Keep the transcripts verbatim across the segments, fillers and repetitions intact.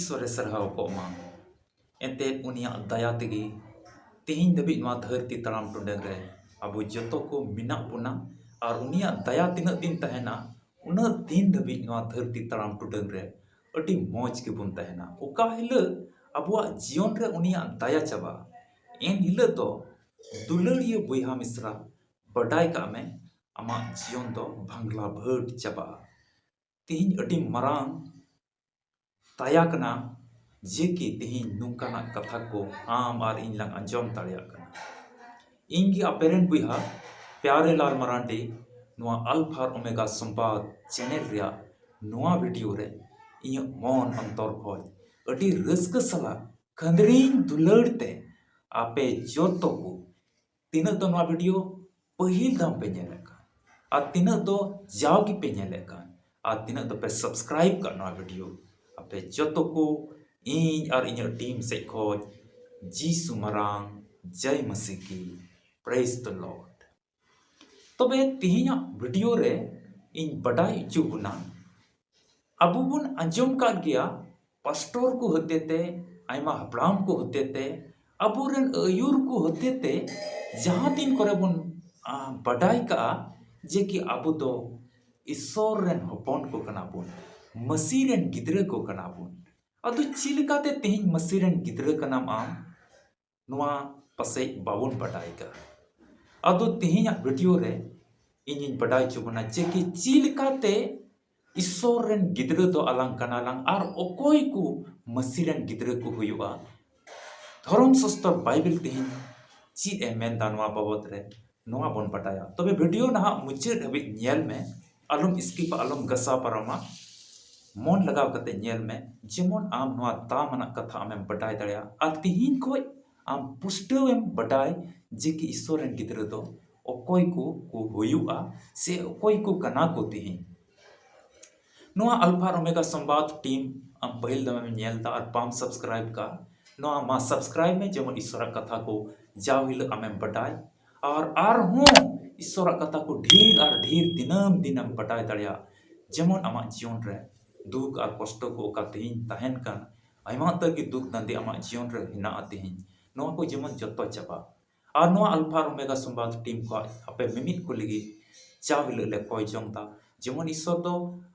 ᱤᱥᱣᱚᱨᱮ ᱥᱟᱨᱦᱟᱣ ᱠᱚᱜ ᱢᱟ᱾ ᱮᱱᱛᱮᱫ ᱩᱱᱤᱭᱟᱜ ᱫᱟᱭᱟ ᱛᱮᱜᱮ ᱛᱮᱦᱮᱧ ᱫᱷᱟᱹᱵᱤᱡ ᱱᱚᱣᱟ ᱫᱷᱟᱹᱨᱛᱤ ᱛᱟᱲᱟᱢ ᱴᱩᱰᱟᱹᱝ ᱨᱮ ᱟᱵᱚ ᱡᱚᱛᱚ ᱠᱚ ᱢᱮᱱᱟᱜ ᱵᱚᱱᱟ᱾ ᱟᱨ ᱩᱱᱤᱭᱟᱜ ᱫᱟᱭᱟ ᱛᱤᱱᱟᱹᱜ ᱫᱤᱱ ᱛᱟᱦᱮᱱᱟ, ᱩᱱᱟᱹᱜ ᱫᱤᱱ ᱫᱷᱟᱹᱵᱤᱡ ᱱᱚᱣᱟ ᱫᱷᱟᱹᱨᱛᱤ ᱛᱟᱲᱟᱢ ᱴᱩᱰᱟᱹᱝ ᱨᱮ ᱟᱹᱰᱤ ᱢᱚᱡᱽ ᱜᱮᱵᱚᱱ ᱛᱟᱦᱮᱱᱟ᱾ ᱚᱠᱟ ᱦᱤᱞᱳᱜ ᱟᱵᱚᱣᱟᱜ ᱡᱤᱭᱚᱱ ᱨᱮ ᱩᱱᱤᱭᱟᱜ ᱫᱟᱭᱟ ᱪᱟᱵᱟᱜᱼᱟ, ᱮᱱ ᱦᱤᱞᱳᱜ ᱫᱚ ᱫᱩᱞᱟᱹᱲᱤᱭᱟᱹ ᱵᱚᱭᱦᱟ ᱢᱤᱥᱨᱟ, ᱵᱟᱰᱟᱭ ᱠᱟᱜ ᱢᱮ, ᱟᱢᱟᱜ ᱡᱤᱭᱚᱱ ᱫᱚ ᱵᱷᱟᱝᱞᱟ ᱵᱷᱟᱹᱴ ᱪᱟᱵᱟᱜᱼᱟ᱾ ᱛᱮᱦᱮᱧ ᱟᱹᱰᱤ ᱢᱟᱨᱟᱝ ᱫᱟᱭᱟ ᱠᱟᱱᱟ ᱡᱮ ᱠᱤ ᱛᱮᱦᱮᱧ ᱱᱚᱝᱠᱟᱱᱟᱜ ᱠᱟᱛᱷᱟ ᱠᱚ ᱟᱢ ᱟᱨ ᱤᱧ ᱞᱟᱝ ᱟᱸᱡᱚᱢ ᱫᱟᱲᱮᱭᱟᱜ ᱠᱟᱱᱟ᱾ ᱤᱧ ᱜᱮ ᱟᱯᱮ ᱨᱮᱱ ᱵᱚᱭᱦᱟ ᱯᱭᱟᱨᱮ ᱞᱟᱞ ᱢᱟᱨᱟᱱᱰᱤ, ᱱᱚᱣᱟ ᱟᱞᱯᱷᱟ ᱟᱨ ᱳᱢᱮᱜᱟ ᱥᱚᱢᱵᱟᱫ ᱪᱮᱱᱮᱞ ᱨᱮᱭᱟᱜ ᱱᱚᱣᱟ ᱵᱷᱤᱰᱤᱭᱳ ᱨᱮ ᱤᱧᱟᱹᱜ ᱢᱚᱱ ᱚᱱᱛᱚᱨ ᱠᱷᱚᱱ ᱟᱹᱰᱤ ᱨᱟᱹᱥᱠᱟᱹ ᱥᱟᱞᱟᱜ ᱠᱷᱟᱹᱫᱽᱨᱤᱧ ᱫᱩᱞᱟᱹᱲ ᱛᱮ ᱟᱯᱮ ᱡᱚᱛᱚ ᱠᱚ, ᱛᱤᱱᱟᱹᱜ ᱫᱚ ᱱᱚᱣᱟ ᱵᱷᱤᱰᱤᱭᱳ ᱯᱟᱹᱦᱤᱞ ᱫᱷᱟᱣ ᱯᱮ ᱧᱮᱞᱮᱫ ᱠᱟᱱ, ᱟᱨ ᱛᱤᱱᱟᱹᱜ ᱫᱚ ᱡᱟᱣ ᱜᱮᱯᱮ ᱧᱮᱞᱮᱫ ᱠᱟᱱ, ᱟᱨ ᱛᱤᱱᱟᱹᱜ ᱫᱚᱯᱮ ᱥᱟᱵᱥᱠᱨᱟᱭᱤᱵ ᱠᱟᱜ ᱱᱚᱣᱟ ᱵᱷᱤᱰᱤᱭᱳ, ᱟᱯᱮ ᱡᱚᱛᱚ ᱠᱚ ᱤᱧ ᱟᱨ ᱤᱧᱟᱹᱜ ᱴᱤᱢ ᱥᱮᱫ ᱠᱷᱚᱱ ᱡᱤᱥᱩ ᱢᱟᱨᱟᱝ ᱡᱟᱭ ᱢᱟᱹᱥᱤ ᱠᱤ, Praise the Lord᱾ ᱛᱚᱵᱮ ᱛᱮᱦᱮᱧᱟᱜ ᱵᱷᱤᱰᱤᱭᱳ ᱨᱮ ᱤᱧ ᱵᱟᱰᱟᱭ ᱦᱚᱪᱚ ᱵᱚᱱᱟ, ᱟᱵᱚ ᱵᱚᱱ ᱟᱸᱡᱚᱢ ᱠᱟᱜ ᱜᱮᱭᱟ, ᱯᱟᱥᱴᱚᱨ ᱠᱚ ᱦᱚᱛᱮᱛᱮ, ᱟᱭᱢᱟ ᱦᱟᱯᱲᱟᱢ ᱠᱚ ᱦᱚᱛᱮᱛᱮ, ᱟᱵᱚᱨᱮᱱ ᱟᱹᱭᱩᱨ ᱠᱚ ᱦᱚᱛᱮᱛᱮ ᱡᱟᱦᱟᱸ ᱛᱤᱱ ᱠᱚᱨᱮ ᱵᱚᱱ, ᱟ, ᱵᱟᱰᱟᱭ ᱠᱟᱜᱼᱟ ᱡᱮ ᱠᱤ ᱟᱵᱚ ᱫᱚ ᱤᱥᱥᱚᱨ ᱨᱮᱱ ᱦᱚᱯᱚᱱ ᱠᱚ ᱠᱟᱱᱟ ᱵᱚᱱ, ᱢᱟᱹᱥᱤ ᱨᱮᱱ ᱜᱤᱫᱽᱨᱟᱹ ᱠᱚ ᱠᱟᱱᱟ ᱵᱚᱱ᱾ ᱟᱫᱚ ᱪᱮᱫ ᱞᱮᱠᱟᱛᱮ ᱛᱮᱦᱮᱧ ᱢᱟᱹᱥᱤ ᱨᱮᱱ ᱜᱤᱫᱽᱨᱟᱹ ᱠᱟᱱᱟᱢ ᱟᱢ? ᱱᱚᱣᱟ ᱯᱟᱥᱮᱡ ᱵᱟᱵᱚᱱ ᱵᱟᱰᱟᱭ ᱠᱟᱜᱼᱟ᱾ ᱟᱫᱚ ᱛᱮᱦᱮᱧᱟᱜ ᱵᱷᱤᱰᱤᱭᱳ ᱨᱮ ᱤᱧᱤᱧ ᱵᱟᱰᱟᱭ ᱦᱚᱪᱚ ᱵᱚᱱᱟ ᱡᱮ ᱠᱤ ᱪᱮᱫ ᱞᱮᱠᱟᱛᱮ ᱤᱥᱥᱚᱨ ᱨᱮᱱ ᱜᱤᱫᱽᱨᱟᱹ ᱫᱚ ᱟᱞᱟᱝ ᱠᱟᱱᱟᱞᱟᱝ ᱟᱨ ᱚᱠᱚᱭ ᱠᱚ ᱢᱟᱹᱥᱤ ᱨᱮᱱ ᱜᱤᱫᱽᱨᱟᱹ ᱠᱚ ᱦᱩᱭᱩᱜᱼᱟ᱾ ᱫᱷᱚᱨᱚᱢ ᱥᱟᱥᱛᱚᱨ ᱵᱟᱭᱵᱮᱞ ᱛᱮᱦᱮᱧ ᱪᱮᱫ ᱮ ᱢᱮᱱᱫᱟ ᱱᱚᱣᱟ ᱵᱟᱵᱚᱫ ᱨᱮ, ᱱᱚᱣᱟ ᱵᱚᱱ ᱵᱟᱰᱟᱭᱟ᱾ ᱛᱚᱵᱮ ᱵᱷᱤᱰᱤᱭᱳ ᱱᱟᱦᱟᱜ ᱢᱩᱪᱟᱹᱫ ᱦᱟᱹᱵᱤᱡ ᱧᱮᱞ ᱢᱮ, ᱟᱞᱚᱢ ᱥᱠᱤᱯᱟ, ᱟᱞᱚᱢ ᱜᱷᱟᱥᱟᱣ ᱯᱟᱨᱚᱢᱟ, ᱢᱚᱱ ᱞᱟᱜᱟᱣ ᱠᱟᱛᱮ ᱧᱮᱞ ᱢᱮ, ᱡᱮᱢᱚᱱ ᱟᱢ ᱱᱚᱣᱟ ᱫᱟᱢ ᱟᱱᱟᱜ ᱠᱟᱛᱷᱟ ᱟᱢᱮᱢ ᱵᱟᱰᱟᱭ ᱫᱟᱲᱮᱭᱟᱜᱼᱟ᱾ ᱟᱨ ᱛᱤᱦᱤᱧ ᱠᱷᱚᱡ ᱟᱢ ᱯᱩᱥᱴᱟᱹᱣ ᱮᱢ ᱵᱟᱰᱟᱭ ᱡᱮ ᱠᱤ ᱤᱥᱥᱚᱨ ᱨᱮᱱ ᱜᱤᱫᱽᱨᱟᱹ ᱫᱚ ᱚᱠᱚᱭ ᱠᱚ ᱠᱚ ᱦᱩᱭᱩᱜᱼᱟ ᱥᱮ ᱚᱠᱚᱭ ᱠᱚ ᱠᱟᱱᱟ ᱠᱚ ᱛᱤᱦᱤᱧ᱾ ᱱᱚᱣᱟ ᱟᱞᱯᱷᱟ ᱟᱨ ᱳᱢᱮᱜᱟ ᱥᱚᱢᱵᱟᱫ ᱴᱤᱢ ᱟᱢ ᱯᱟᱹᱦᱤᱞ ᱫᱚᱢᱮᱢ ᱧᱮᱞ ᱮᱫᱟ ᱟᱨ ᱵᱟᱢ ᱥᱟᱵᱥᱠᱨᱟᱭᱤᱵ ᱠᱟᱜᱼᱟ, ᱱᱚᱣᱟ ᱢᱟ ᱥᱟᱵᱥᱠᱨᱟᱭᱤᱵ ᱢᱮ, ᱡᱮᱢᱚᱱ ᱤᱥᱥᱚᱨᱟᱜ ᱠᱟᱛᱷᱟ ᱠᱚ ᱡᱟᱣ ᱦᱤᱞᱳᱜ ᱟᱢᱮᱢ ᱵᱟᱰᱟᱭ᱾ ᱟᱨ ᱟᱨᱦᱚᱸ ᱤᱥᱥᱚᱨᱟᱜ ᱠᱟᱛᱷᱟ ᱠᱚ ᱰᱷᱮᱨ ᱟᱨ ᱰᱷᱮᱨ ᱫᱤᱱᱟᱹᱢ ᱫᱤᱱᱮᱢ ᱵᱟᱰᱟᱭ ᱫᱟᱲᱮᱭᱟᱜ, ᱡᱮᱢᱚᱱ ᱟᱢᱟᱜ ᱡᱤᱭᱚᱱ ᱨᱮ ᱫᱩᱠ ᱟᱨ ᱠᱚᱥᱴᱚ ᱠᱚ ᱚᱠᱟ ᱛᱮᱦᱮᱧ ᱛᱟᱦᱮᱱ ᱠᱟᱱ, ᱟᱭᱢᱟ ᱩᱛᱟᱹᱨ ᱜᱮ ᱫᱩᱠ ᱫᱟᱸᱫᱮ ᱟᱢᱟᱜ ᱡᱤᱭᱚᱱ ᱨᱮ ᱦᱮᱱᱟᱜᱼᱟ ᱛᱮᱦᱮᱧ, ᱱᱚᱣᱟ ᱠᱚ ᱡᱮᱢᱚᱱ ᱡᱚᱛᱚ ᱪᱟᱵᱟᱜ᱾ ᱟᱨ ᱱᱚᱣᱟ ᱟᱞᱯᱷᱟ ᱟᱨ ᱳᱢᱮᱜᱟ ᱥᱚᱢᱵᱟᱫ ᱴᱤᱢ ᱠᱚᱣᱟᱜ ᱟᱯᱮ ᱢᱤᱢᱤᱫ ᱠᱚ ᱞᱟᱹᱜᱤᱫ ᱪᱟᱣ ᱦᱤᱞᱳᱜ ᱞᱮ ᱠᱚᱭ ᱡᱚᱝ ᱫᱟ, ᱡᱮᱢᱚᱱ ᱤᱥᱥᱚᱨ ᱫᱚ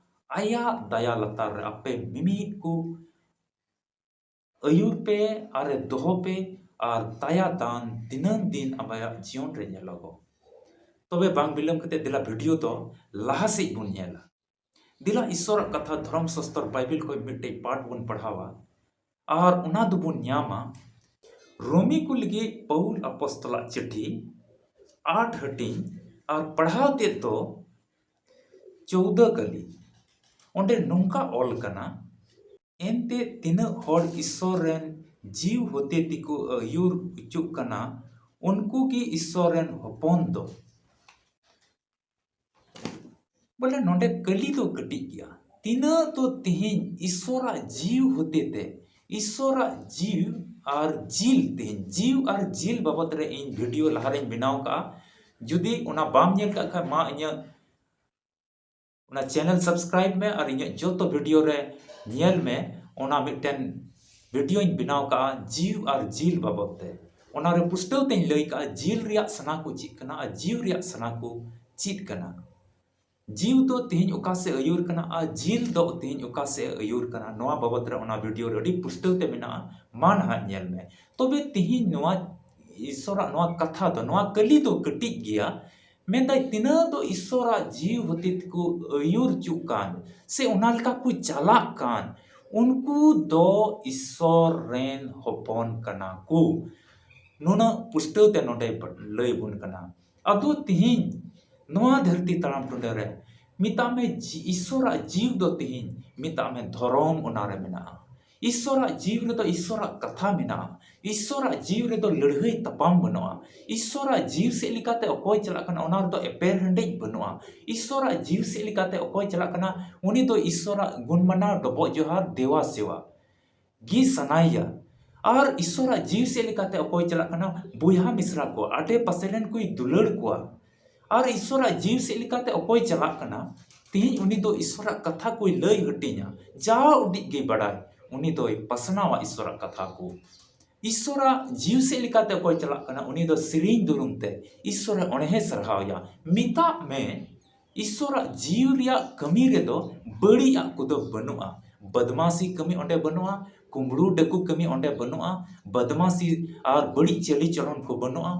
ᱟᱭᱟᱜ ᱫᱟᱭᱟ ᱞᱟᱛᱟᱨ ᱨᱮ ᱟᱯᱮ ᱢᱤᱢᱤᱫ ᱠᱚ ᱟᱹᱭᱩᱨ ᱯᱮ ᱟᱨ ᱮ ᱫᱚᱦᱚ ᱯᱮ, ᱟᱨ ᱫᱟᱭᱟ ᱫᱟᱱ ᱫᱤᱱᱟᱹᱢ ᱫᱤᱱ ᱟᱯᱮᱭᱟᱜ ᱡᱤᱭᱚᱱ ᱨᱮ ᱧᱮᱞᱚᱜᱚᱜ᱾ ᱛᱚᱵᱮ ᱵᱟᱝ ᱵᱤᱞᱚᱢ ᱠᱟᱛᱮ ᱫᱮᱞᱟ ᱵᱷᱤᱰᱤᱭᱳ ᱫᱚ ᱞᱟᱦᱟ ᱥᱮᱫ ᱵᱚᱱ ᱧᱮᱞᱟ᱾ ᱫᱮᱞᱟ ᱤᱥᱥᱚᱨᱟᱜ ᱠᱟᱛᱷᱟ ᱫᱷᱚᱨᱚᱢ ᱥᱟᱥᱛᱚᱨ ᱵᱟᱭᱵᱮᱞ ᱠᱷᱚᱱ ᱢᱤᱫᱴᱮᱡ ᱯᱟᱴ ᱵᱚᱱ ᱯᱟᱲᱦᱟᱣᱟ, ᱟᱨ ᱚᱱᱟ ᱫᱚᱵᱚᱱ ᱧᱟᱢᱟ ᱨᱳᱢᱤ ᱠᱚ ᱞᱟᱹᱜᱤᱫ ᱯᱟᱹᱣᱩᱞ ᱟᱯᱚᱥᱛᱚᱞᱟᱜ ᱪᱤᱴᱷᱤ ᱟᱴ ᱦᱟᱹᱴᱤᱧ ᱟᱨ ᱯᱟᱲᱦᱟᱣ ᱛᱮᱫ ᱫᱚ ᱪᱳᱣᱫᱟᱹ ᱠᱟᱹᱞᱤ᱾ ᱚᱸᱰᱮ ᱱᱚᱝᱠᱟ ᱚᱞ ᱠᱟᱱᱟ, ᱮᱱᱛᱮ ᱛᱤᱱᱟᱹᱜ ᱦᱚᱲ ᱤᱥᱥᱚᱨ ᱨᱮᱱ ᱡᱤᱣ ᱦᱚᱛᱮ ᱛᱮᱠᱚ ᱟᱹᱭᱩᱨ ᱦᱚᱪᱚᱜ ᱠᱟᱱᱟ, ᱩᱱᱠᱩ ᱜᱮ ᱤᱥᱥᱚᱨ ᱨᱮᱱ ᱦᱚᱯᱚᱱ ᱫᱚ᱾ ᱵᱚᱞᱮ ᱱᱚᱰᱮ ᱠᱟᱹᱞᱤ ᱫᱚ ᱠᱟᱹᱴᱤᱡ ᱜᱮᱭᱟ᱾ ᱛᱤᱱᱟᱹᱜ ᱫᱚ ᱛᱮᱦᱮᱧ ᱤᱥᱥᱚᱨᱟᱜ ᱡᱤᱣ ᱦᱚᱛᱮ ᱛᱮ, ᱤᱥᱥᱚᱨᱟᱜ ᱡᱤᱣ ᱟᱨ ᱡᱤᱞ, ᱛᱮᱦᱮᱧ ᱡᱤᱣ ᱟᱨ ᱡᱤᱞ ᱵᱟᱵᱚᱫ ᱨᱮ ᱤᱧ ᱵᱷᱤᱰᱤᱭᱳ ᱞᱟᱦᱟᱨᱮᱧ ᱵᱮᱱᱟᱣ ᱠᱟᱜᱼᱟ᱾ ᱡᱩᱫᱤ ᱚᱱᱟ ᱵᱟᱢ ᱧᱮᱞ ᱠᱟᱜ ᱠᱷᱟᱱ, ᱢᱟ ᱤᱧᱟᱹᱜ ᱚᱱᱟ ᱪᱮᱱᱮᱞ ᱥᱟᱵᱥᱠᱨᱟᱭᱤᱵ ᱢᱮ ᱟᱨ ᱤᱧᱟᱹᱜ ᱡᱚᱛᱚ ᱵᱷᱤᱰᱤᱭᱳ ᱨᱮ ᱧᱮᱞ ᱢᱮ᱾ ᱚᱱᱟ ᱢᱤᱫᱴᱮᱱ ᱵᱷᱤᱰᱤᱭᱳᱧ ᱵᱮᱱᱟᱣ ᱠᱟᱜᱼᱟ ᱡᱤᱣ ᱟᱨ ᱡᱤᱞ ᱵᱟᱵᱚᱫ ᱛᱮ᱾ ᱚᱱᱟᱨᱮ ᱯᱩᱥᱴᱟᱹᱣ ᱛᱮᱧ ᱞᱟᱹᱭ ᱠᱟᱜᱼᱟ ᱡᱤᱞ ᱨᱮᱭᱟᱜ ᱥᱟᱱᱟ ᱠᱚ ᱪᱮᱫ ᱠᱟᱱᱟ ᱟᱨ ᱡᱤᱣ ᱨᱮᱭᱟᱜ ᱥᱟᱱᱟ ᱠᱚ ᱪᱮᱫ ᱠᱟᱱᱟ᱾ ᱡᱤᱣ ᱫᱚ ᱛᱮᱦᱮᱧ ᱚᱠᱟ ᱥᱮᱫ ᱟᱹᱭᱩᱨ ᱠᱟᱱᱟ ᱟᱨ ᱡᱤᱞ ᱫᱚ ᱛᱮᱦᱮᱧ ᱚᱠᱟ ᱥᱮᱫ ᱟᱹᱭᱩᱨ ᱠᱟᱱᱟ, ᱱᱚᱣᱟ ᱵᱟᱵᱚᱫ ᱨᱮ ᱚᱱᱟ ᱵᱷᱤᱰᱤᱭᱳ ᱨᱮ ᱟᱹᱰᱤ ᱯᱩᱥᱴᱟᱹᱣ ᱛᱮ ᱢᱮᱱᱟᱜᱼᱟ, ᱢᱟ ᱱᱟᱦᱟᱜ ᱧᱮᱞ ᱢᱮ᱾ ᱛᱚᱵᱮ ᱛᱮᱦᱮᱧ ᱱᱚᱣᱟ ᱤᱥᱥᱚᱨᱟᱜ ᱱᱚᱣᱟ ᱠᱟᱛᱷᱟ ᱫᱚ, ᱱᱚᱣᱟ ᱠᱟᱹᱞᱤ ᱫᱚ ᱠᱟᱹᱴᱤᱡ ᱜᱮᱭᱟ, ᱢᱮᱱᱫᱟᱭ ᱛᱤᱱᱟᱹᱜ ᱫᱚ ᱤᱥᱥᱚᱨᱟᱜ ᱡᱤᱣ ᱦᱚᱛᱮ ᱛᱮᱠᱚ ᱟᱹᱭᱩᱨ ᱦᱚᱪᱚᱜ ᱠᱟᱱ ᱥᱮ ᱚᱱᱟ ᱞᱮᱠᱟ ᱠᱚ ᱪᱟᱞᱟᱜ ᱠᱟᱱ, ᱩᱱᱠᱩ ᱫᱚ ᱤᱥᱥᱚᱨ ᱨᱮᱱ ᱦᱚᱯᱚᱱ ᱠᱟᱱᱟ ᱠᱚ᱾ ᱱᱩᱱᱟᱹᱜ ᱯᱩᱥᱴᱟᱹᱣ ᱛᱮ ᱱᱚᱰᱮ ᱞᱟᱹᱭ ᱵᱚᱱ ᱠᱟᱱᱟ᱾ ᱟᱫᱚ ᱛᱤᱦᱤᱧ ᱱᱚᱣᱟ ᱫᱷᱟᱹᱨᱛᱤ ᱛᱟᱲᱟᱢ ᱴᱩᱰᱟᱹ ᱨᱮ ᱢᱮᱛᱟᱜ ᱢᱮ ᱡᱤ-, ᱤᱥᱥᱚᱨᱟᱜ ᱡᱤᱣ ᱫᱚ ᱛᱤᱦᱤᱧ ᱢᱮᱛᱟᱜ ᱢᱮ ᱫᱷᱚᱨᱚᱢ ᱚᱱᱟᱨᱮ ᱢᱮᱱᱟᱜᱼᱟ᱾ ᱤᱥᱥᱚᱨᱟᱜ ᱡᱤᱣ ᱨᱮᱫᱚ ᱤᱥᱥᱚᱨᱟᱜ ᱠᱟᱛᱷᱟ ᱢᱮᱱᱟᱜᱼᱟ᱾ ᱤᱥᱥᱚᱨᱟᱜ ᱡᱤᱣ ᱨᱮᱫᱚ ᱞᱟᱹᱲᱦᱟᱹᱭ ᱛᱟᱯᱟᱢ ᱵᱟᱹᱱᱩᱜᱼᱟ᱾ ᱤᱥᱥᱚᱨᱟᱜ ᱡᱤᱣ ᱥᱮᱫ ᱞᱮᱠᱟᱛᱮ ᱚᱠᱚᱭ ᱪᱟᱞᱟᱜ ᱠᱟᱱᱟ ᱚᱱᱟ ᱨᱮᱫᱚ ᱮᱯᱮᱨ ᱦᱮᱸᱰᱮᱡ ᱵᱟᱹᱱᱩᱜᱼᱟ᱾ ᱤᱥᱥᱚᱨᱟᱜ ᱡᱤᱣ ᱥᱮᱫ ᱞᱮᱠᱟᱛᱮ ᱚᱠᱚᱭ ᱪᱟᱞᱟᱜ ᱠᱟᱱᱟ ᱩᱱᱤ ᱫᱚ ᱤᱥᱥᱚᱨᱟᱜ ᱜᱩᱱ ᱢᱟᱱᱟᱣ ᱰᱚᱵᱚᱜ ᱡᱚᱦᱟᱨ ᱫᱮᱣᱟ ᱥᱮᱣᱟ ᱜᱮ ᱥᱟᱱᱟᱭᱮᱭᱟ᱾ ᱟᱨ ᱤᱥᱥᱚᱨᱟᱜ ᱡᱤᱣ ᱥᱮᱫ ᱞᱮᱠᱟᱛᱮ ᱚᱠᱚᱭ ᱪᱟᱞᱟᱜ ᱠᱟᱱᱟ ᱵᱚᱭᱦᱟ ᱢᱤᱥᱨᱟ ᱠᱚ, ᱟᱰᱮ ᱯᱟᱥᱮ ᱨᱮᱱ ᱠᱚᱭ ᱫᱩᱞᱟᱹᱲ ᱠᱚᱣᱟ᱾ ᱟᱨ ᱤᱥᱥᱚᱨᱟᱜ ᱡᱤᱣ ᱥᱮᱫ ᱞᱮᱠᱟᱛᱮ ᱚᱠᱚᱭ ᱪᱟᱞᱟᱜ ᱠᱟᱱᱟ ᱛᱮᱦᱮᱧ ᱩᱱᱤ ᱫᱚ ᱤᱥᱥᱚᱨᱟᱜ ᱠᱟᱛᱷᱟ ᱠᱚᱭ ᱞᱟᱹᱭ ᱦᱟᱹᱴᱤᱧᱟ, ᱡᱟ ᱩᱰᱤᱡ ᱜᱮ ᱵᱟᱰᱟᱭ ᱩᱱᱤ ᱫᱚᱭ ᱯᱟᱥᱱᱟᱣᱟ ᱤᱥᱥᱚᱨᱟᱜ ᱠᱟᱛᱷᱟ ᱠᱚ᱾ ᱤᱥᱥᱚᱨᱟᱜ ᱡᱤᱣᱤ ᱥᱮᱫ ᱞᱮᱠᱟᱛᱮ ᱚᱠᱚᱭ ᱪᱟᱞᱟᱜ ᱠᱟᱱᱟ, ᱩᱱᱤ ᱫᱚ ᱥᱮᱨᱮᱧ ᱫᱩᱨᱩᱢ ᱛᱮ ᱤᱥᱥᱚᱨᱮ ᱚᱬᱦᱮ ᱥᱟᱨᱦᱟᱣᱭᱟ᱾ ᱢᱮᱛᱟᱜ ᱢᱮ, ᱤᱥᱥᱚᱨᱟᱜ ᱡᱤᱣᱤ ᱨᱮᱭᱟᱜ ᱠᱟᱹᱢᱤ ᱨᱮᱫᱚ ᱵᱟᱹᱲᱤᱡᱟᱜ ᱠᱚᱫᱚ ᱵᱟᱹᱱᱩᱜᱼᱟ᱾ ᱵᱚᱫᱢᱟᱥᱤ ᱠᱟᱹᱢᱤ ᱚᱸᱰᱮ ᱵᱟᱹᱱᱩᱜᱼᱟ, ᱠᱩᱢᱵᱽᱲᱩ ᱰᱟᱹᱠᱩ ᱠᱟᱹᱢᱤ ᱚᱸᱰᱮ ᱵᱟᱹᱱᱩᱜᱼᱟ, ᱵᱚᱫᱢᱟᱥᱤ ᱟᱨ ᱵᱟᱹᱲᱤᱡ ᱪᱟᱹᱞᱤ ᱪᱚᱞᱚᱱ ᱠᱚ ᱵᱟᱹᱱᱩᱜᱼᱟ,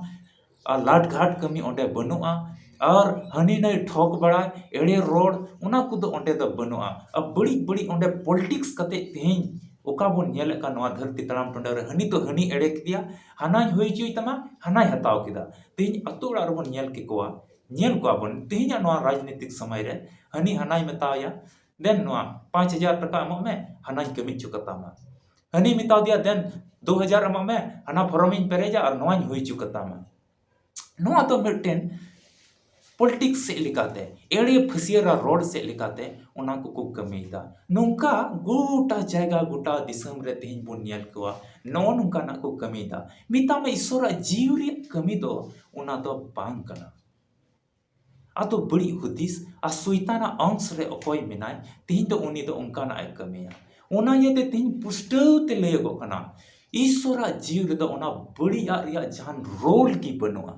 ᱟᱨ ᱞᱟᱴᱜᱷᱟᱴ ᱠᱟᱹᱢᱤ ᱚᱸᱰᱮ ᱵᱟᱹᱱᱩᱜᱼᱟ, ᱟᱨ ᱦᱟᱹᱱᱤ ᱱᱟᱹᱭ ᱴᱷᱚᱠ ᱵᱟᱲᱟᱭ, ᱮᱲᱮ ᱨᱚᱲ, ᱚᱱᱟ ᱠᱚᱫᱚ ᱚᱸᱰᱮ ᱫᱚ ᱵᱟᱹᱱᱩᱜᱼᱟ᱾ ᱟᱨ ᱵᱟᱹᱲᱤᱡ ᱵᱟᱹᱲᱤᱡ ᱚᱸᱰᱮ ᱯᱚᱞᱤᱴᱤᱠᱥ ᱠᱟᱛᱮ ᱛᱮᱦᱮᱧ ᱚᱠᱟ ᱵᱚᱱ ᱧᱮᱞᱮᱫ ᱠᱟᱱ ᱱᱚᱣᱟ ᱫᱷᱟᱹᱨᱛᱤ ᱛᱟᱲᱟᱢ ᱴᱩᱰᱟᱹ ᱨᱮ, ᱦᱟᱹᱱᱤ ᱫᱚ ᱦᱟᱹᱱᱤ ᱮᱲᱮ ᱠᱮᱫᱮᱭᱟ, ᱦᱟᱱᱟᱧ ᱦᱩᱭ ᱦᱚᱪᱚᱭ ᱛᱟᱢᱟ, ᱦᱟᱱᱟᱭ ᱦᱟᱛᱟᱣ ᱠᱮᱫᱟ᱾ ᱛᱮᱦᱮᱧ ᱟᱛᱳ ᱚᱲᱟᱜ ᱨᱮᱵᱚᱱ ᱧᱮᱞ ᱠᱮᱠᱚᱣᱟ, ᱧᱮᱞ ᱠᱚᱣᱟ ᱵᱚᱱ ᱛᱮᱦᱮᱧᱟᱜ ᱱᱚᱣᱟ ᱨᱟᱡᱽᱱᱤᱛᱤᱠ ᱥᱚᱢᱚᱭ ᱨᱮ, ᱦᱟᱹᱱᱤ ᱦᱟᱱᱟᱭ ᱢᱮᱛᱟᱣᱟᱭᱟ, "ᱫᱮᱱ ᱱᱚᱣᱟ ᱯᱟᱸᱪ ᱦᱟᱡᱟᱨ ᱴᱟᱠᱟ ᱮᱢᱚᱜ ᱢᱮ, ᱦᱟᱱᱟᱧ ᱠᱟᱹᱢᱤ ᱦᱚᱪᱚ ᱠᱟᱛᱟᱢᱟ, ᱦᱟᱹᱱᱤ ᱢᱮᱛᱟᱣ ᱫᱮᱭᱟ, 'ᱫᱮᱱ ᱫᱩ ᱦᱟᱡᱟᱨ ᱮᱢᱚᱜ ᱢᱮ, ᱦᱟᱱᱟ ᱯᱷᱚᱨᱚᱢᱤᱧ ᱯᱮᱨᱮᱡᱟ ᱟᱨ ᱱᱚᱣᱟᱧ ᱦᱩᱭ ᱦᱚᱪᱚ ᱠᱟᱛᱟᱢᱟ.'" ᱱᱚᱣᱟ ᱫᱚ ᱢᱤᱫᱴᱮᱱ ᱯᱚᱞᱤᱴᱤᱠᱥ ᱥᱮᱫ ᱞᱮᱠᱟᱛᱮ, ᱮᱲᱮ ᱯᱷᱟᱹᱥᱭᱟᱹᱨᱟ ᱨᱚᱲ ᱥᱮᱫ ᱞᱮᱠᱟᱛᱮ ᱚᱱᱟ ᱠᱚᱠᱚ ᱠᱟᱹᱢᱤᱭᱮᱫᱟ᱾ ᱱᱚᱝᱠᱟ ᱜᱚᱴᱟ ᱡᱟᱭᱜᱟ, ᱜᱚᱴᱟ ᱫᱤᱥᱚᱢ ᱨᱮ ᱛᱮᱦᱮᱧ ᱵᱚᱱ ᱧᱮᱞ ᱠᱚᱣᱟ, ᱱᱚᱜᱼᱚ ᱱᱚᱝᱠᱟᱱᱟᱜ ᱠᱚ ᱠᱟᱹᱢᱤᱭᱮᱫᱟ᱾ ᱢᱮᱛᱟᱜ ᱢᱮ, ᱤᱥᱥᱚᱨᱟᱜ ᱡᱤᱣᱤ ᱨᱮᱭᱟᱜ ᱠᱟᱹᱢᱤ ᱫᱚ ᱚᱱᱟ ᱫᱚ ᱵᱟᱝ ᱠᱟᱱᱟ᱾ ᱟᱫᱚ ᱵᱟᱹᱲᱤᱡ ᱦᱩᱫᱤᱥ ᱟᱨ ᱥᱚᱭᱛᱟᱱᱟᱜ ᱚᱝᱥ ᱨᱮ ᱚᱠᱚᱭ ᱢᱮᱱᱟᱭ, ᱛᱮᱦᱮᱧ ᱫᱚ ᱩᱱᱤ ᱫᱚ ᱚᱱᱠᱟᱱᱟᱜ ᱮ ᱠᱟᱹᱢᱤᱭᱟ᱾ ᱚᱱᱟ ᱤᱭᱟᱹᱛᱮ ᱛᱮᱦᱮᱧ ᱯᱩᱥᱴᱟᱹᱣ ᱛᱮ ᱞᱟᱹᱭᱚᱜᱚᱜ ᱠᱟᱱᱟ, ᱤᱥᱥᱚᱨᱟᱜ ᱡᱤᱣᱤ ᱨᱮᱫᱚ ᱚᱱᱟ ᱵᱟᱹᱲᱤᱡᱟᱜ ᱨᱮᱭᱟᱜ ᱡᱟᱦᱟᱱ ᱨᱳᱞ ᱜᱮ ᱵᱟᱹᱱᱩᱜᱼᱟ᱾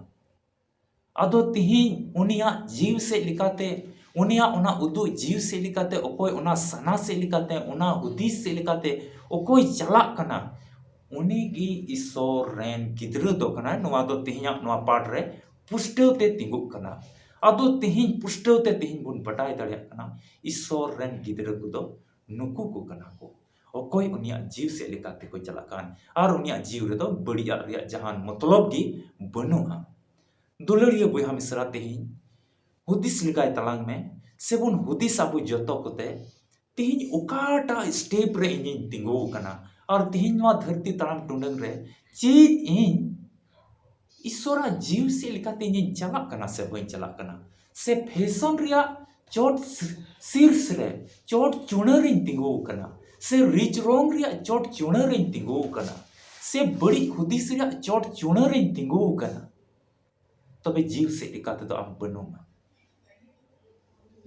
ᱟᱫᱚ ᱛᱮᱦᱮᱧ ᱩᱱᱤᱭᱟᱜ ᱡᱤᱣᱤ ᱥᱮᱫ ᱞᱮᱠᱟᱛᱮ, ᱩᱱᱤᱭᱟᱜ ᱚᱱᱟ ᱩᱫᱩᱜ ᱡᱤᱣᱤ ᱥᱮᱫ ᱞᱮᱠᱟᱛᱮ, ᱚᱠᱚᱭ ᱚᱱᱟ ᱥᱟᱱᱟ ᱥᱮᱫ ᱞᱮᱠᱟᱛᱮ, ᱚᱱᱟ ᱦᱩᱫᱤᱥ ᱥᱮᱫ ᱞᱮᱠᱟᱛᱮ ᱚᱠᱚᱭ ᱪᱟᱞᱟᱜ ᱠᱟᱱᱟ, ᱩᱱᱤ ᱜᱮ ᱤᱥᱥᱚᱨ ᱨᱮᱱ ᱜᱤᱫᱽᱨᱟᱹ ᱫᱚ ᱠᱟᱱᱟᱭ᱾ ᱱᱚᱣᱟ ᱫᱚ ᱛᱮᱦᱮᱧᱟᱜ ᱱᱚᱣᱟ ᱯᱟᱴ ᱨᱮ ᱯᱩᱥᱴᱟᱹᱣ ᱛᱮ ᱛᱤᱸᱜᱩᱜ ᱠᱟᱱᱟ᱾ ᱟᱫᱚ ᱛᱮᱦᱮᱧ ᱯᱩᱥᱴᱟᱹᱣ ᱛᱮ ᱛᱮᱦᱮᱧ ᱵᱚᱱ ᱵᱟᱰᱟᱭ ᱫᱟᱲᱮᱭᱟᱜ ᱠᱟᱱᱟ, ᱤᱥᱥᱚᱨ ᱨᱮᱱ ᱜᱤᱫᱽᱨᱟᱹ ᱠᱚᱫᱚ ᱱᱩᱠᱩ ᱠᱚ ᱠᱟᱱᱟ ᱠᱚ, ᱚᱠᱚᱭ ᱩᱱᱤᱭᱟᱜ ᱡᱤᱣᱤ ᱥᱮᱫ ᱞᱮᱠᱟ ᱛᱮᱠᱚ ᱪᱟᱞᱟᱜ ᱠᱟᱱ ᱟᱨ ᱩᱱᱤᱭᱟᱜ ᱡᱤᱣᱤ ᱨᱮᱫᱚ ᱵᱟᱹᱲᱤᱡᱟᱜ ᱨᱮᱭᱟᱜ ᱡᱟᱦᱟᱱ ᱢᱚᱛᱞᱚᱵ ᱜᱮ ᱵᱟᱹᱱᱩᱜᱼᱟ᱾ ᱫᱩᱞᱟᱹᱲᱤᱭᱟᱹ ᱵᱚᱭᱦᱟ ᱢᱤᱥᱨᱟ, ᱛᱮᱦᱮᱧ ᱦᱩᱫᱤᱥ ᱞᱮᱜᱟᱭ ᱛᱟᱞᱟᱝ ᱢᱮ, ᱥᱮᱵᱚᱱ ᱦᱩᱫᱤᱥ ᱟᱵᱚ ᱡᱚᱛᱚ ᱠᱚᱛᱮ, ᱛᱮᱦᱮᱧ ᱚᱠᱟᱴᱟᱜ ᱥᱴᱮᱯ ᱨᱮ ᱤᱧᱤᱧ ᱛᱤᱸᱜᱩ ᱟᱠᱟᱱᱟ ᱟᱨ ᱛᱮᱦᱮᱧ ᱱᱚᱣᱟ ᱫᱷᱟᱹᱨᱛᱤ ᱛᱟᱲᱟᱢ ᱴᱩᱰᱟᱹᱝ ᱨᱮ ᱪᱮᱫ ᱤᱧ ᱤᱥᱥᱚᱨᱟᱜ ᱡᱤᱣᱤ ᱥᱮᱫ ᱞᱮᱠᱟᱛᱮ ᱤᱧᱤᱧ ᱪᱟᱞᱟᱜ ᱠᱟᱱᱟ ᱥᱮ ᱵᱟᱹᱧ ᱪᱟᱞᱟᱜ ᱠᱟᱱᱟ? ᱥᱮ ᱯᱷᱮᱥᱚᱱ ᱨᱮᱭᱟᱜ ᱪᱚᱴ ᱥᱤ-, ᱥᱤᱨᱥ ᱨᱮ ᱪᱚᱴ ᱪᱩᱲᱟᱹ ᱨᱮᱧ ᱛᱤᱸᱜᱩ ᱟᱠᱟᱱᱟ? ᱥᱮ ᱨᱤᱪ ᱨᱚᱝ ᱨᱮᱭᱟᱜ ᱪᱚᱴ ᱪᱩᱲᱟᱹ ᱨᱮᱧ ᱛᱤᱸᱜᱩ ᱟᱠᱟᱱᱟ? ᱥᱮ ᱵᱟᱹᱲᱤᱡ ᱦᱩᱫᱤᱥ ᱨᱮᱭᱟᱜ ᱪᱚᱴ ᱪᱩᱲᱟᱹ ᱨᱮᱧ ᱛᱤᱸᱜᱩ ᱟᱠᱟᱱᱟ? ᱛᱚᱵᱮ ᱡᱤᱣᱤ ᱥᱮᱫ ᱞᱮᱠᱟ ᱛᱮᱫᱚ ᱟᱢ ᱵᱟᱹᱱᱩᱢᱟ᱾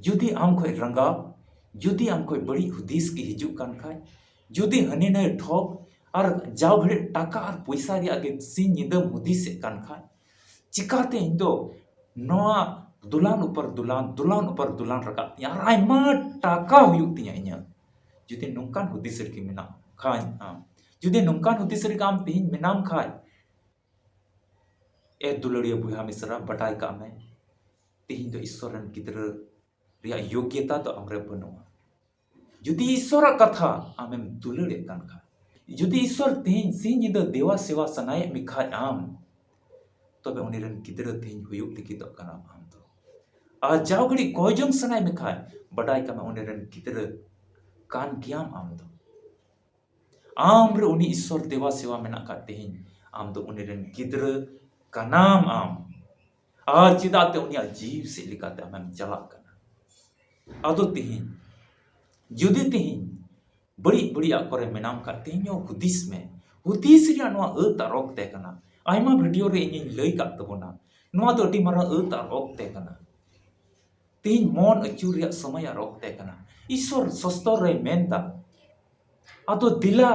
ᱡᱩᱫᱤ ᱟᱢ ᱠᱷᱚᱡ ᱨᱟᱸᱜᱟᱣ, ᱡᱩᱫᱤ ᱟᱢ ᱠᱷᱚᱡ ᱵᱟᱹᱲᱤᱡ ᱦᱩᱫᱤᱥ ᱜᱮ ᱦᱤᱡᱩᱜ ᱠᱟᱱ ᱠᱷᱟᱡ, ᱡᱩᱫᱤ ᱦᱟᱹᱱᱤ ᱱᱟᱹᱭ ᱴᱷᱚᱠ ᱟᱨ ᱡᱟᱣ ᱜᱷᱟᱹᱲᱤᱡ ᱴᱟᱠᱟ ᱟᱨ ᱯᱚᱭᱥᱟ ᱨᱮᱭᱟᱜ ᱜᱮ ᱥᱤᱧ ᱧᱤᱫᱟᱹᱢ ᱦᱩᱫᱤᱥᱮᱫ ᱠᱟᱱ ᱠᱷᱟᱡ, ᱪᱤᱠᱟᱛᱮ ᱤᱧ ᱫᱚ ᱱᱚᱣᱟ ᱫᱩᱞᱟᱱ ᱩᱯᱚᱨ ᱫᱩᱞᱟᱱ, ᱫᱩᱞᱟᱱ ᱩᱯᱚᱨ ᱫᱩᱞᱟᱱ ᱨᱟᱠᱟᱵ ᱛᱤᱧᱟ ᱟᱨ ᱟᱭᱢᱟ ᱴᱟᱠᱟ ᱦᱩᱭᱩᱜ ᱛᱤᱧᱟ ᱤᱧᱟᱹᱜ? ᱡᱩᱫᱤ ᱱᱚᱝᱠᱟᱱ ᱦᱩᱫᱤᱥ ᱨᱮᱜᱮ ᱢᱮᱱᱟᱜ ᱠᱷᱟᱱ ᱟᱢ, ᱡᱩᱫᱤ ᱱᱚᱝᱠᱟᱱ ᱦᱩᱫᱤᱥ ᱨᱮᱜᱮ ᱟᱢ ᱛᱮᱦᱮᱧ ᱢᱮᱱᱟᱢ ᱠᱷᱟᱡ, ᱮ ᱫᱩᱞᱟᱹᱲᱤᱭᱟᱹ ᱵᱚᱭᱦᱟ ᱢᱤᱥᱨᱟ, ᱵᱟᱰᱟᱭ ᱠᱟᱜ ᱢᱮ, ᱛᱮᱦᱮᱧ ᱫᱚ ᱤᱥᱥᱚᱨ ᱨᱮᱱ ᱜᱤᱫᱽᱨᱟᱹ ᱨᱮᱭᱟᱜ ᱭᱳᱜᱽᱭᱚᱛᱟ ᱫᱚ ᱟᱢᱨᱮ ᱵᱟᱹᱱᱩᱜᱼᱟ᱾ ᱡᱩᱫᱤ ᱤᱥᱥᱚᱨᱟᱜ ᱠᱟᱛᱷᱟ ᱟᱢᱮᱢ ᱫᱩᱞᱟᱹᱲᱮᱫ ᱠᱟᱱ ᱠᱷᱟᱡ, ᱡᱩᱫᱤ ᱤᱥᱥᱚᱨ ᱛᱮᱦᱮᱧ ᱥᱤᱧ ᱧᱤᱫᱟᱹ ᱫᱮᱣᱟ ᱥᱮᱣᱟ ᱥᱟᱱᱟᱭᱮᱫ ᱢᱮ ᱠᱷᱟᱡ ᱟᱢ, ᱛᱚᱵᱮ ᱩᱱᱤ ᱨᱮᱱ ᱜᱤᱫᱽᱨᱟᱹ ᱛᱮᱦᱮᱧ ᱦᱩᱭᱩᱜ ᱞᱟᱹᱜᱤᱫᱚᱜ ᱠᱟᱱᱟᱢ ᱟᱢ ᱫᱚ᱾ ᱟᱨ ᱡᱟᱣ ᱜᱷᱟᱹᱲᱤᱡ ᱠᱚᱭ ᱡᱚᱝ ᱥᱟᱱᱟᱭᱮᱫ ᱢᱮ ᱠᱷᱟᱡ, ᱵᱟᱰᱟᱭ ᱠᱟᱜ ᱢᱮ ᱩᱱᱤ ᱨᱮᱱ ᱜᱤᱫᱽᱨᱟᱹ ᱠᱟᱱ ᱜᱮᱭᱟᱢ ᱟᱢ ᱫᱚ᱾ ᱟᱢ ᱨᱮ ᱩᱱᱤ ᱤᱥᱥᱚᱨ ᱫᱮᱣᱟ ᱥᱮᱣᱟ ᱢᱮᱱᱟᱜ ᱠᱷᱟᱡ ᱛᱮᱦᱮᱧ ᱟᱢ ᱫᱚ ᱩᱱᱤ ᱨᱮᱱ ᱜᱤᱫᱽᱨᱟᱹ ᱠᱟᱱᱟᱢ ᱟᱢ᱾ ᱟᱨ ᱪᱮᱫᱟᱜ ᱛᱮ ᱩᱱᱤᱭᱟᱜ ᱡᱤᱣᱤ ᱥᱮᱫ ᱞᱮᱠᱟᱛᱮ ᱟᱢᱮᱢ ᱪᱟᱞᱟᱜ ᱠᱟᱱᱟ? ᱟᱫᱚ ᱛᱮᱦᱮᱧ, ᱡᱩᱫᱤ ᱛᱮᱦᱮᱧ ᱵᱟᱹᱲᱤᱡ ᱵᱟᱹᱲᱤᱡᱟᱜ ᱠᱚᱨᱮ ᱢᱮᱱᱟᱢ ᱠᱷᱟᱡ, ᱛᱮᱦᱮᱧ ᱦᱚᱸ ᱦᱩᱫᱤᱥ ᱢᱮ᱾ ᱦᱩᱫᱤᱥ ᱨᱮᱭᱟᱜ ᱱᱚᱣᱟ ᱟᱹᱛ ᱟᱨ ᱚᱠᱛᱮ ᱠᱟᱱᱟ᱾ ᱟᱭᱢᱟ ᱵᱷᱤᱰᱤᱭᱳ ᱨᱮ ᱤᱧᱤᱧ ᱞᱟᱹᱭ ᱠᱟᱜ ᱛᱟᱵᱚᱱᱟ, ᱱᱚᱣᱟ ᱫᱚ ᱟᱹᱰᱤ ᱢᱟᱨᱟᱝ ᱟᱹᱛ ᱟᱨ ᱚᱠᱛᱮ ᱠᱟᱱᱟ᱾ ᱛᱮᱦᱮᱧ ᱢᱚᱱ ᱟᱹᱪᱩᱨ ᱨᱮᱭᱟᱜ ᱥᱚᱢᱚᱭ ᱟᱨ ᱚᱠᱛᱮ ᱠᱟᱱᱟ᱾ ᱤᱥᱥᱚᱨ ᱥᱚᱥᱛᱚᱨ ᱨᱮᱭ ᱢᱮᱱᱫᱟ, ᱟᱫᱚ ᱫᱮᱞᱟ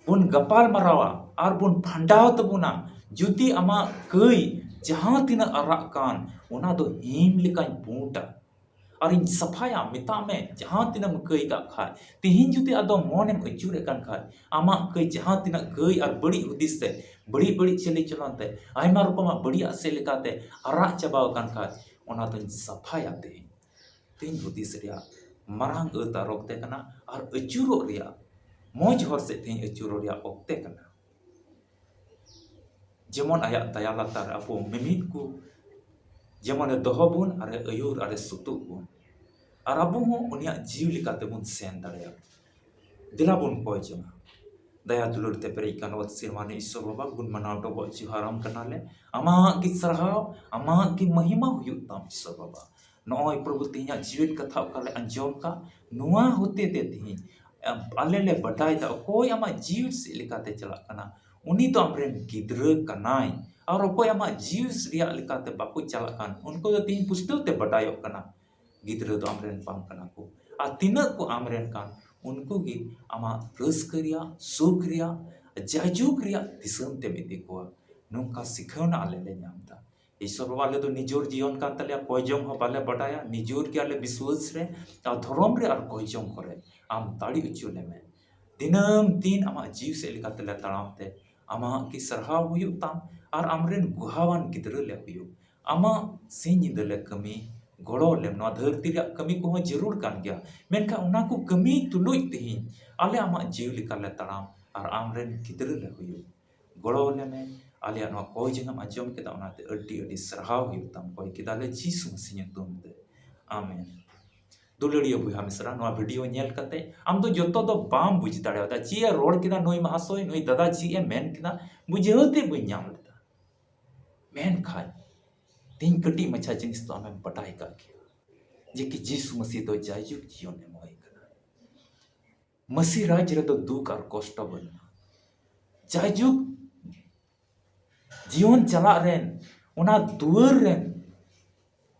ᱵᱚᱱ ᱜᱟᱯᱟᱞ ᱢᱟᱨᱟᱣᱟ ᱟᱨ ᱵᱚᱱ ᱯᱷᱟᱸᱰᱟᱣ ᱛᱟᱵᱚᱱᱟ᱾ ᱡᱩᱫᱤ ᱟᱢᱟᱜ ᱠᱟᱹᱭ ᱡᱟᱦᱟᱸ ᱛᱤᱱᱟᱹᱜ ᱟᱨᱟᱜ ᱠᱟᱱ, ᱚᱱᱟ ᱫᱚ ᱦᱤᱢ ᱞᱮᱠᱟᱧ ᱯᱩᱸᱰᱟ ᱟᱨᱤᱧ ᱥᱟᱯᱷᱟᱭᱟ᱾ ᱢᱮᱛᱟᱜ ᱢᱮ, ᱡᱟᱦᱟᱸ ᱛᱤᱱᱟᱹᱜ ᱮᱢ ᱠᱟᱹᱭ ᱠᱟᱜ ᱠᱷᱟᱡ, ᱛᱮᱦᱮᱧ ᱡᱩᱫᱤ ᱟᱫᱚ ᱢᱚᱱᱮᱢ ᱟᱹᱪᱩᱨᱮᱫ ᱠᱟᱱ ᱠᱷᱟᱡ, ᱟᱢᱟᱜ ᱠᱟᱹᱭ ᱡᱟᱦᱟᱸ ᱛᱤᱱᱟᱹᱜ ᱠᱟᱹᱭ ᱟᱨ ᱵᱟᱹᱲᱤᱡ ᱦᱩᱫᱤᱥ ᱛᱮ, ᱵᱟᱹᱲᱤᱡ ᱵᱟᱹᱲᱤᱡ ᱪᱟᱹᱞᱤ ᱪᱚᱞᱚᱱ ᱛᱮ, ᱟᱭᱢᱟ ᱨᱚᱠᱚᱢᱟᱜ ᱵᱟᱹᱲᱤᱡᱟᱜ ᱥᱮᱫ ᱞᱮᱠᱟᱛᱮ ᱟᱨᱟᱜ ᱪᱟᱵᱟᱣ ᱟᱠᱟᱱ ᱠᱷᱟᱡ, ᱚᱱᱟ ᱫᱚᱧ ᱥᱟᱯᱷᱟᱭᱟ ᱛᱮᱦᱮᱧ᱾ ᱛᱮᱦᱮᱧ ᱦᱩᱫᱤᱥ ᱨᱮᱭᱟᱜ ᱢᱟᱨᱟᱝ ᱟᱹᱛ ᱟᱨ ᱚᱠᱛᱮ ᱠᱟᱱᱟ, ᱟᱨ ᱟᱹᱪᱩᱨᱚᱜ ᱨᱮᱭᱟᱜ, ᱢᱚᱡᱽ ᱦᱚᱨ ᱥᱮᱫ ᱛᱮᱦᱮᱧ ᱟᱹᱪᱩᱨᱚᱜ ᱨᱮᱭᱟᱜ ᱚᱠᱛᱮ ᱠᱟᱱᱟ᱾ ᱡᱮᱢᱚᱱ ᱟᱭᱟᱜ ᱫᱟᱭᱟ ᱞᱟᱛᱟᱨ ᱟᱵᱚ ᱢᱤᱢᱤᱫ ᱠᱚ ᱡᱮᱢᱚᱱᱮ ᱫᱚᱦᱚ ᱵᱚᱱ, ᱟᱨᱮ ᱟᱹᱭᱩᱨ, ᱟᱨᱮ ᱥᱩᱛᱩᱜ ᱵᱚᱱ, ᱟᱨ ᱟᱵᱚ ᱦᱚᱸ ᱩᱱᱤᱭᱟᱜ ᱡᱤᱣᱤ ᱞᱮᱠᱟ ᱛᱮᱵᱚᱱ ᱥᱮᱱ ᱫᱟᱲᱮᱭᱟᱜᱼᱟ᱾ ᱫᱮᱞᱟ ᱵᱚᱱ ᱠᱚᱭ ᱡᱚᱝᱟ᱾ ᱫᱟᱭᱟ ᱫᱩᱞᱟᱹᱲ ᱛᱮ ᱯᱮᱨᱮᱡ ᱠᱟᱱ ᱚᱛ ᱥᱮᱨᱢᱟ ᱨᱤᱱᱤᱡ ᱤᱥᱥᱚᱨ ᱵᱟᱵᱟ, ᱜᱩᱱ ᱢᱟᱱᱟᱣ ᱰᱚᱵᱚᱜ ᱡᱚᱦᱟᱨᱟᱢ ᱠᱟᱱᱟᱞᱮ᱾ ᱟᱢᱟᱜ ᱜᱮ ᱥᱟᱨᱦᱟᱣ, ᱟᱢᱟᱜ ᱜᱮ ᱢᱚᱦᱤᱢᱟ ᱦᱩᱭᱩᱜ ᱛᱟᱢ ᱤᱥᱥᱚᱨ ᱵᱟᱵᱟ᱾ ᱱᱚᱜᱼᱚᱭ ᱯᱨᱚᱵᱷᱩ, ᱛᱮᱦᱮᱧᱟᱜ ᱡᱤᱣᱮᱫ ᱠᱟᱛᱷᱟ ᱚᱠᱟ ᱞᱮ ᱟᱸᱡᱚᱢ ᱠᱟᱜ, ᱱᱚᱣᱟ ᱦᱚᱛᱮ ᱛᱮ ᱛᱮᱦᱮᱧ ᱟᱞᱮ ᱞᱮ ᱵᱟᱰᱟᱭ ᱫᱟ ᱚᱠᱚᱭ ᱟᱢᱟᱜ ᱡᱤᱣᱤ ᱥᱮᱫ ᱞᱮᱠᱟᱛᱮ ᱪᱟᱞᱟᱜ ᱠᱟᱱᱟ, ᱩᱱᱤ ᱫᱚ ᱟᱢᱨᱮᱱ ᱜᱤᱫᱽᱨᱟᱹ ᱠᱟᱱᱟᱭ᱾ ᱟᱨ ᱚᱠᱚᱭ ᱟᱢᱟᱜ ᱡᱤᱣᱤ ᱨᱮᱭᱟᱜ ᱞᱮᱠᱟᱛᱮ ᱵᱟᱠᱚ ᱪᱟᱞᱟᱜ ᱠᱟᱱ, ᱩᱱᱠᱩ ᱫᱚ ᱛᱮᱦᱮᱧ ᱯᱩᱥᱴᱟᱹᱣ ᱛᱮ ᱵᱟᱰᱟᱭᱚᱜ ᱠᱟᱱᱟ᱾ ᱜᱤᱫᱽᱨᱟᱹ ᱫᱚ ᱟᱢᱨᱮᱱ ᱵᱟᱝ ᱠᱟᱱᱟ ᱠᱚ᱾ ᱟᱨ ᱛᱤᱱᱟᱹᱜ ᱠᱚ ᱟᱢᱨᱮᱱ ᱠᱟᱱ, ᱩᱱᱠᱩ ᱜᱮ ᱟᱢᱟᱜ ᱨᱟᱹᱥᱠᱟᱹ ᱨᱮᱭᱟᱜ, ᱥᱩᱠ ᱨᱮᱭᱟᱜ, ᱡᱟᱭᱡᱩᱜᱽ ᱨᱮᱭᱟᱜ ᱫᱤᱥᱚᱢ ᱛᱮᱢ ᱤᱫᱤ ᱠᱚᱣᱟ᱾ ᱱᱚᱝᱠᱟ ᱥᱤᱠᱷᱟᱹᱣᱱᱟ ᱟᱞᱮ ᱞᱮ ᱧᱟᱢ ᱮᱫᱟ᱾ ᱤᱥᱚᱨ ᱵᱟᱵᱟ, ᱟᱞᱮ ᱫᱚ ᱱᱤᱡᱚᱨ ᱡᱤᱭᱚᱱ ᱠᱟᱱ ᱛᱟᱞᱮᱭᱟ, ᱠᱚᱭ ᱡᱚᱝ ᱦᱚᱸ ᱵᱟᱞᱮ ᱵᱟᱰᱟᱭᱟ, ᱱᱤᱡᱚᱨ ᱜᱮ ᱟᱞᱮ ᱵᱤᱥᱣᱟᱹᱥ ᱨᱮ ᱟᱨ ᱫᱷᱚᱨᱚᱢ ᱨᱮ ᱟᱨ ᱠᱚᱭ ᱡᱚᱝ ᱠᱚᱨᱮ ᱟᱢ ᱫᱟᱲᱮ ᱦᱚᱪᱚ ᱞᱮᱢᱮ᱾ ᱫᱤᱱᱟᱹᱢ ᱫᱤᱱ ᱟᱢᱟᱜ ᱡᱤᱣᱤ ᱥᱮᱫ ᱞᱮᱠᱟᱛᱮ ᱞᱮ ᱛᱟᱲᱟᱢ ᱛᱮ ᱟᱢᱟᱜ ᱜᱮ ᱥᱟᱨᱦᱟᱣ ᱦᱩᱭᱩᱜ ᱛᱟᱢ ᱟᱨ ᱟᱢᱨᱮᱱ ᱜᱩᱦᱟᱣᱟᱱ ᱜᱤᱫᱽᱨᱟᱹ ᱞᱮ ᱦᱩᱭᱩᱜ᱾ ᱟᱢᱟᱜ ᱥᱤᱧ ᱧᱤᱫᱟᱹ ᱞᱮ ᱠᱟᱹᱢᱤ, ᱜᱚᱲᱚ ᱞᱮᱢ᱾ ᱱᱚᱣᱟ ᱫᱷᱟᱹᱨᱛᱤ ᱨᱮᱭᱟᱜ ᱠᱟᱹᱢᱤ ᱠᱚᱦᱚᱸ ᱡᱟᱹᱨᱩᱲ ᱠᱟᱱ ᱜᱮᱭᱟ, ᱢᱮᱱᱠᱷᱟᱱ ᱚᱱᱟ ᱠᱚ ᱠᱟᱹᱢᱤ ᱛᱩᱞᱩᱡ ᱛᱮᱦᱮᱧ ᱟᱞᱮ ᱟᱢᱟᱜ ᱡᱤᱣᱤ ᱞᱮᱠᱟ ᱞᱮ ᱛᱟᱲᱟᱢ ᱟᱨ ᱟᱢᱨᱮᱱ ᱜᱤᱫᱽᱨᱟᱹ ᱞᱮ ᱦᱩᱭᱩᱜ᱾ ᱜᱚᱲᱚ ᱟᱞᱮ ᱢᱮ, ᱟᱞᱮᱭᱟᱜ ᱱᱚᱣᱟ ᱠᱚᱭ ᱡᱟᱸᱜᱟᱢ ᱟᱸᱡᱚᱢ ᱠᱮᱫᱟ, ᱚᱱᱟᱛᱮ ᱟᱹᱰᱤ ᱟᱹᱰᱤ ᱥᱟᱨᱦᱟᱣ ᱦᱩᱭᱩᱜ ᱛᱟᱢ᱾ ᱠᱚᱭ ᱠᱮᱫᱟᱞᱮ ᱡᱤᱥᱩ ᱢᱟᱹᱥᱤ ᱧᱩᱛᱩᱢ ᱛᱮ, ᱟᱢᱮᱱ᱾ ᱫᱩᱞᱟᱹᱲᱤᱭᱟᱹ ᱵᱚᱭᱦᱟ ᱢᱤᱥᱨᱟ, ᱱᱚᱣᱟ ᱵᱷᱤᱰᱤᱭᱳ ᱧᱮᱞ ᱠᱟᱛᱮ ᱟᱢ ᱫᱚ ᱡᱚᱛᱚ ᱫᱚ ᱵᱟᱢ ᱵᱩᱡᱽ ᱫᱟᱲᱮᱭᱟᱫᱟ, ᱪᱮᱫ ᱮ ᱨᱚᱲ ᱠᱮᱫᱟ ᱱᱩᱭ ᱢᱟᱦᱟᱥᱚᱭ, ᱱᱩᱭ ᱫᱟᱫᱟ ᱪᱮᱫ ᱮ ᱢᱮᱱ ᱠᱮᱫᱟ, ᱵᱩᱡᱷᱟᱹᱣ ᱛᱮ ᱵᱟᱹᱧ ᱧᱟᱢ ᱞᱮᱫᱟ᱾ ᱢᱮᱱᱠᱷᱟᱱ ᱛᱮᱦᱮᱧ ᱠᱟᱹᱴᱤᱡ ᱢᱟᱪᱷᱟ ᱡᱤᱱᱤᱥ ᱫᱚ ᱟᱢᱮᱢ ᱵᱟᱰᱟᱭ ᱠᱟᱜ ᱜᱮᱭᱟ ᱡᱮ ᱠᱤ ᱡᱤᱥᱩ ᱢᱟᱹᱥᱤ ᱫᱚ ᱡᱟᱭᱡᱩᱜᱽ ᱡᱤᱭᱚᱱ ᱮᱢᱚᱜ ᱠᱟᱱᱟ᱾ ᱢᱟᱹᱥᱤ ᱨᱟᱡᱽ ᱨᱮᱫᱚ ᱫᱩᱠ ᱟᱨ ᱠᱚᱥᱴᱚ ᱵᱟᱹᱱᱩᱜᱼᱟ᱾ ᱡᱟᱭᱡᱩᱜᱽ ᱡᱤᱭᱚᱱ ᱪᱟᱞᱟᱜ ᱨᱮᱱ, ᱚᱱᱟ ᱫᱩᱣᱟᱹᱨ ᱨᱮᱱ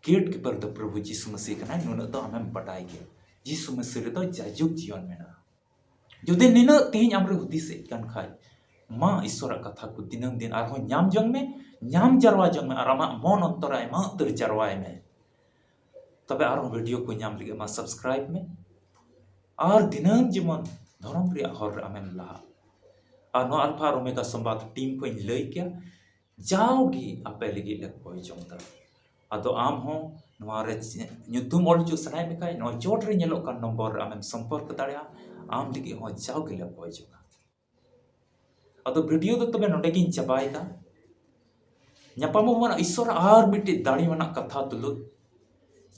ᱜᱮᱴ ᱠᱤᱯᱟᱨ ᱫᱚ ᱯᱨᱚᱵᱷᱩ ᱡᱤᱥᱩ ᱢᱟᱹᱥᱤ ᱠᱟᱱᱟᱭ, ᱱᱩᱱᱟᱹᱜ ᱫᱚ ᱟᱢᱮᱢ ᱵᱟᱰᱟᱭ ᱜᱮᱭᱟ᱾ ᱡᱤᱥᱩ ᱢᱟᱹᱥᱤ ᱨᱮᱫᱚ ᱡᱟᱭᱡᱩᱜᱽ ᱡᱤᱭᱚᱱ ᱢᱮᱱᱟᱜᱼᱟ᱾ ᱡᱩᱫᱤ ᱱᱤᱱᱟᱹᱜ ᱛᱮᱦᱮᱧ ᱟᱢᱨᱮ ᱦᱩᱫᱤᱥ ᱦᱮᱡ ᱠᱟᱱ ᱠᱷᱟᱡ, ᱢᱟ ᱤᱥᱚᱨᱟᱜ ᱠᱟᱛᱷᱟ ᱠᱚ ᱫᱤᱱᱟᱹᱢ ᱫᱤᱱ ᱟᱨᱦᱚᱸ ᱧᱟᱢ ᱡᱚᱝ ᱢᱮ, ᱧᱟᱢ ᱡᱟᱨᱣᱟ ᱡᱚᱝ ᱢᱮ ᱟᱨ ᱟᱢᱟᱜ ᱢᱚᱱ ᱚᱱᱛᱚᱨ ᱨᱮ ᱟᱭᱢᱟ ᱩᱛᱟᱹᱨ ᱡᱟᱨᱣᱟᱭ ᱢᱮ᱾ ᱛᱚᱵᱮ ᱟᱨᱦᱚᱸ ᱵᱷᱤᱰᱤᱭᱳ ᱠᱚ ᱧᱟᱢ ᱞᱟᱹᱜᱤᱫ ᱢᱟ ᱥᱟᱵᱥᱠᱨᱟᱭᱤᱵᱽ ᱢᱮ ᱟᱨ ᱫᱤᱱᱟᱹᱢ ᱡᱮᱢᱚᱱ ᱫᱷᱚᱨᱚᱢ ᱨᱮᱭᱟᱜ ᱦᱚᱨ ᱨᱮ ᱟᱢᱮᱢ ᱞᱟᱦᱟᱜ᱾ ᱟᱨ ᱱᱚᱣᱟ ᱟᱞᱯᱷᱟ ᱟᱨ ᱳᱢᱮᱜᱟ ᱥᱚᱢᱵᱟᱫ ᱴᱤᱢ ᱠᱷᱚᱱ ᱤᱧ ᱞᱟᱹᱭ ᱠᱮᱭᱟ, ᱡᱟᱣᱜᱮ ᱟᱯᱮ ᱞᱟᱹᱜᱤᱫ ᱞᱮ ᱠᱚᱭ ᱡᱚᱝ ᱫᱟ᱾ ᱟᱫᱚ ᱟᱢ ᱦᱚᱸ ᱱᱚᱣᱟ ᱨᱮ ᱧᱩᱛᱩᱢ ᱚᱞ ᱦᱚᱪᱚ ᱥᱟᱱᱟᱭᱮᱫ ᱢᱮ ᱠᱷᱟᱡ, ᱱᱚᱣᱟ ᱪᱚᱴ ᱨᱮ ᱧᱮᱞᱚᱜ ᱠᱟᱱ ᱱᱚᱢᱵᱚᱨ ᱨᱮ ᱟᱢᱮᱢ ᱥᱚᱢᱯᱚᱨᱠ ᱫᱟᱲᱮᱭᱟᱜᱼᱟ᱾ ᱟᱢ ᱞᱟᱹᱜᱤᱫ ᱦᱚᱸ ᱡᱟᱣᱜᱮ ᱞᱮ ᱠᱚᱭ ᱡᱚᱝᱟ᱾ ᱟᱫᱚ ᱵᱷᱤᱰᱤᱭᱳ ᱫᱚ ᱛᱚᱵᱮ ᱱᱚᱰᱮ ᱜᱤᱧ ᱪᱟᱵᱟᱭᱮᱫᱟ᱾ ᱧᱟᱯᱟᱢ ᱟᱵᱚᱱ ᱤᱥᱚᱨ ᱟᱨ ᱢᱤᱫᱴᱤᱡ ᱫᱟᱲᱮ ᱟᱱᱟᱜ ᱠᱟᱛᱷᱟ ᱛᱩᱞᱩᱡ,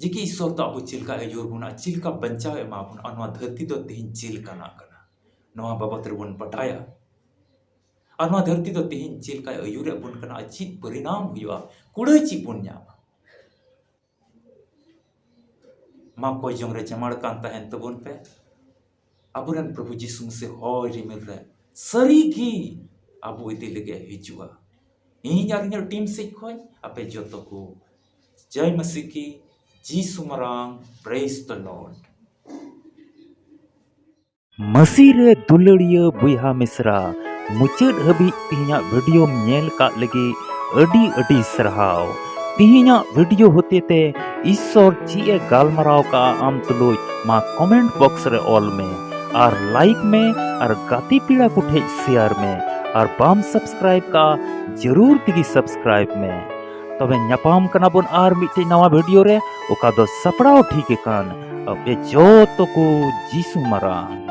ᱡᱮ ᱠᱤ ᱤᱥᱚᱨ ᱫᱚ ᱟᱵᱚ ᱪᱮᱫ ᱞᱮᱠᱟᱭ ᱟᱹᱭᱩᱨ ᱵᱚᱱᱟ, ᱪᱮᱫ ᱞᱮᱠᱟ ᱵᱟᱧᱪᱟᱣ ᱮ ᱮᱢᱟ ᱵᱚᱱᱟ, ᱟᱨ ᱱᱚᱣᱟ ᱫᱷᱟᱹᱨᱛᱤ ᱫᱚ ᱛᱮᱦᱮᱧ ᱪᱮᱫ ᱞᱮᱠᱟᱱᱟᱜ ᱠᱟᱱᱟ, ᱱᱚᱣᱟ ᱵᱟᱵᱚᱛ ᱨᱮᱵᱚᱱ ᱵᱟᱰᱟᱭᱟ᱾ ᱟᱨ ᱱᱚᱣᱟ ᱫᱷᱟᱹᱨᱛᱤ ᱫᱚ ᱛᱮᱦᱮᱧ ᱪᱮᱫ ᱞᱮᱠᱟᱭ ᱟᱹᱭᱩᱨᱮᱫ ᱵᱚᱱ ᱠᱟᱱᱟ ᱟᱨ ᱪᱮᱫ ᱯᱚᱨᱤᱱᱟᱢ ᱦᱩᱭᱩᱜᱼᱟ, ᱠᱩᱲᱟᱹᱭ ᱪᱮᱫ ᱵᱚᱱ ᱧᱟᱢᱟ᱾ ᱢᱟ ᱠᱚᱭ ᱡᱚᱝ ᱨᱮ ᱡᱟᱢᱟᱲ ᱠᱟᱱ ᱛᱟᱦᱮᱱ ᱛᱟᱵᱚᱱ ᱯᱮ᱾ ᱟᱵᱚᱨᱮᱱ ᱯᱨᱚᱵᱷᱩ ᱡᱤᱥᱩ ᱢᱟᱹᱥᱤ ᱦᱚᱭ ᱨᱤᱢᱤᱞ ᱨᱮ ᱥᱟᱹᱨᱤ ᱜᱮ ᱟᱵᱚ ᱤᱫᱤ ᱞᱟᱹᱜᱤᱫ ᱮ ᱦᱤᱡᱩᱜᱼᱟ᱾ ᱤᱧ ᱟᱨ ᱤᱧᱟᱹᱜ ᱴᱤᱢ ᱥᱮᱫ ᱠᱷᱚᱱ ᱟᱯᱮ ᱡᱚᱛᱚ ᱠᱚ ᱡᱚᱭ ᱢᱟᱹᱥᱤ ᱠᱤ ᱡᱤᱥᱩ ᱢᱟᱨᱟᱝ, praise the Lord᱾ ᱢᱟᱹᱥᱤ ᱨᱮ ᱫᱩᱞᱟᱹᱲᱤᱭᱟᱹ ᱵᱚᱭᱦᱟ ᱢᱤᱥᱨᱟ, ᱢᱩᱪᱟᱹᱫ ᱦᱟᱹᱵᱤᱡ ᱛᱮᱦᱮᱧᱟᱜ ᱵᱷᱤᱰᱤᱭᱳᱢ ᱧᱮᱞ ᱠᱟᱜ ᱞᱟᱹᱜᱤᱫ ᱟᱹᱰᱤ ᱟᱹᱰᱤ ᱥᱟᱨᱦᱟᱣ᱾ ᱛᱮᱦᱮᱧᱟᱜ ᱵᱷᱤᱰᱤᱭᱳ ᱦᱚᱛᱮᱛᱮ ᱤᱥᱥᱚᱨ ᱪᱮᱫ ᱮ ᱜᱟᱞᱢᱟᱨᱟᱣ ᱠᱟᱜᱼᱟ ᱟᱢ ᱛᱩᱞᱩᱡ, ᱢᱟ ᱠᱚᱢᱮᱱᱴ ᱵᱚᱠᱥ ᱨᱮ ᱚᱞ ᱢᱮ ᱟᱨ ᱞᱟᱭᱤᱠ ᱢᱮ ᱟᱨ ᱜᱟᱛᱮ ᱯᱮᱲᱟ ᱠᱚ ᱴᱷᱮᱡ ᱥᱮᱭᱟᱨ ᱢᱮ ᱟᱨ ᱵᱟᱢ ᱥᱟᱵᱥᱠᱨᱟᱭᱤᱵ ᱠᱟᱜᱼᱟ, ᱡᱟᱹᱨᱩᱲ ᱛᱮᱜᱮ ᱥᱟᱵᱥᱠᱨᱟᱭᱤᱵ ᱢᱮ᱾ ᱛᱚᱵᱮ ᱧᱟᱯᱟᱢ ᱠᱟᱱᱟ ᱵᱚᱱ ᱟᱨ ᱢᱤᱫᱴᱮᱡ ᱱᱟᱣᱟ ᱵᱷᱤᱰᱤᱭᱳ ᱨᱮ, ᱚᱠᱟ ᱫᱚ ᱥᱟᱯᱲᱟᱣ ᱴᱷᱤᱠ ᱟᱠᱟᱱ ᱟᱯᱮ ᱡᱚᱛᱚ ᱠᱚ ᱡᱤᱥᱩ ᱢᱟᱨᱟᱝ᱾